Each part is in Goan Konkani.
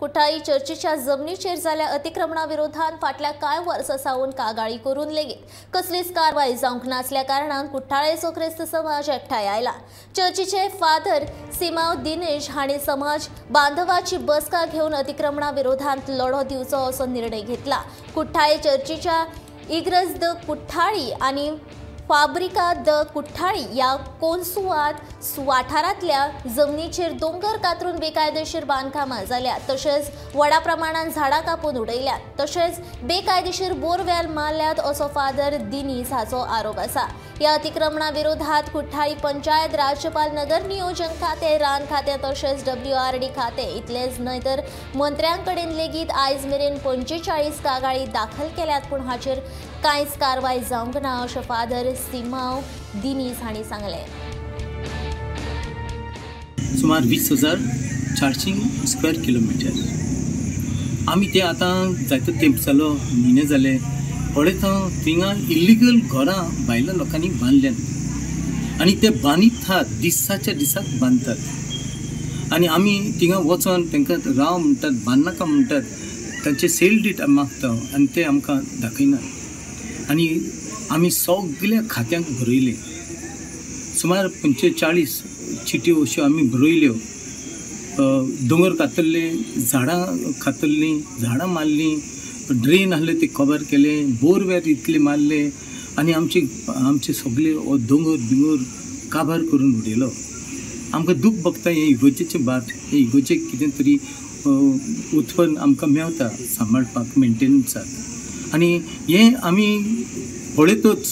कुठ्ठाळी चर्चीच्या जमनीचेर जाल्ल्या अतिक्रमणा विरोधान फाटल्या कांय वर्सां सावन कागाळी करून लेगीत कसलीच कारवाय जावंक नासल्या कारणान कुठ्ठाळेचो क्रिस्त समाज एकठांय आयला। चर्चीचे फादर सिमाव दिनेश हांणी समाज बांधवाची बसका घेवन अतिक्रमणा विरोधांत लढो दिवचो असो निर्णय घेतला। कुठ्ठाळे चर्चीच्या इग्रज the Kuthali आनी फाब्रिका the Kuthali या कोन्सुवाद वाठारांतल्या जमनीचेर दोंगर कातरून बेकायदेशीर बांदकामां जाल्यात, तशेंच व्हडा प्रमाणान झाडां कापून उडयल्यात, तशेंच बेकायदेशीर बोरवेल मारल्यात असो फादर दिनीस हाचो आरोप आसा। ह्या अतिक्रमणा विरोधात कुठ्ठाळी पंचायत, राज्यपाल, नगर नियोजन खातें, रान खातें तशेंच WRD खातें इतलेंच न्हय तर मंत्र्यां कडेन लेगीत आयज मेरेन 45 कागाळी दाखल केल्यात, पूण हाचेर कांयच कारवाय जावंक ना अशें फादर सिमाव दिनीस हांणी सांगलें। सुमार 20,400 स्क्वेअर किलोमिटर आमी ते आतां जायतो तेंप जालो, म्हयने जाले पळयता थिंगा इल्लिगल घरां भायल्या लोकांनी बांदल्यात आनी ते बांदीत दिसाच्या दिसाक बांदतात आनी आमी थिंगा वचोन तांकां राव म्हणटात, बांदनाका म्हणटात, तांचे सेल डीट मागता आनी ते आमकां दाखयनात। आनी आमी सगल्या खात्यांक बरयलें, सुमार 45 चिट्यो अश्यो आमी बरयल्यो। दोंगर कातरले, झाडां कातरलीं, झाडां मारलीं, ड्रेन आहले ते कवर केले, बोरवेल इतले मारले आनी आमचे आमचे सगळे हो दोंगर बिंगर काबार करून उडयलो। आमकां दूख भोगता हें इगोर्जेचें भाट, हें इगोर्जेक कितें तरी उत्पन्न आमकां मेवता सांबाळपाक, मेंटेनन्साक। आनी हें आमी पळयतच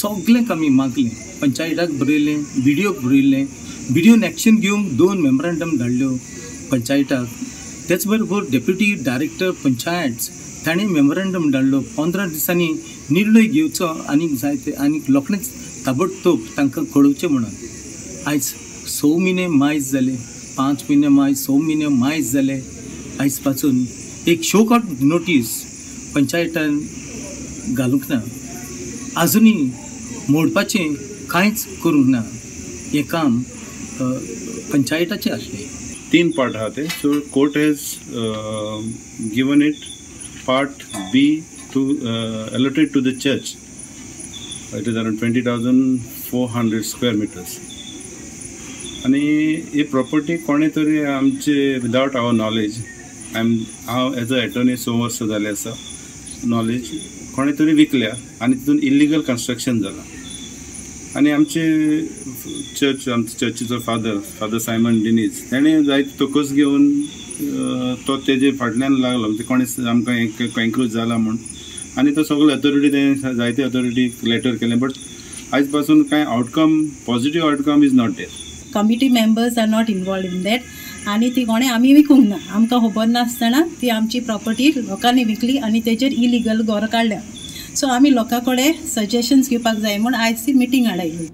सगळ्यांक आमी मागलें, पंचायताक बरयलें, बीडीओक बरयलें, बीडीओन एक्शन घेवंक 2 मेमोरंडम धाडल्यो पंचायताक। तेच बरोबर डेप्युटी डायरेक्टर पंचायत ताणें मेमोरंडम धाडलो, 15 दिसांनी निर्णय घेवचो आनी जाय ते आनी लोकांनीच ताबडतोब तांकां कळोवचें म्हणून। आयज 6 म्हयने मायज जाले, 5 म्हयने मायज, 6 म्हयने मायज जाले, आयज पासून एक शोकआउट नोटीस पंचायतान घालूंक ना, आजुनूय मोडपाचें कांयच करूंक ना। हें काम पंचायताचें आसलें। 3 पार्ट आहा ते, so court has given it part B to allotted to the church. It is around 20,400 square meters. आनी ही प्रॉपर्टी कोणें तरी आमचे विदावट our knowledge, हांव एज अ एटर्नी 6 वर्सां जालें आसा नॉलेज, कोणें तरी विकल्या आनी तितून इल्लिगल कन्स्ट्रक्शन जालां। आनी आमचे चर्च, आमचे चर्चीचो फादर सायमन डिनीज तेणें जायते तोकस घेवन तो तेजे फाटल्यान लागलो, म्हणजे कोणें आमकां एन्क्रोच जाला म्हूण, आनी तो सगळे अथॉरिटी तेणें जायते अथॉरिटीक लेटर केलें, बट आयज पासून कांय outcome, positive outcome is not there. Committee members are not involved in that आनी ती कोणें आमी विकूंक ना, आमकां खबर नासतना ती आमची प्रॉपर्टी लोकांनी विकली आनी तेजेर इलिगल घर काडल्या। सो आमी लोकां कडेन सजेशन्स घेवपाक जाय म्हूण आयज ती मिटींग हाडयली।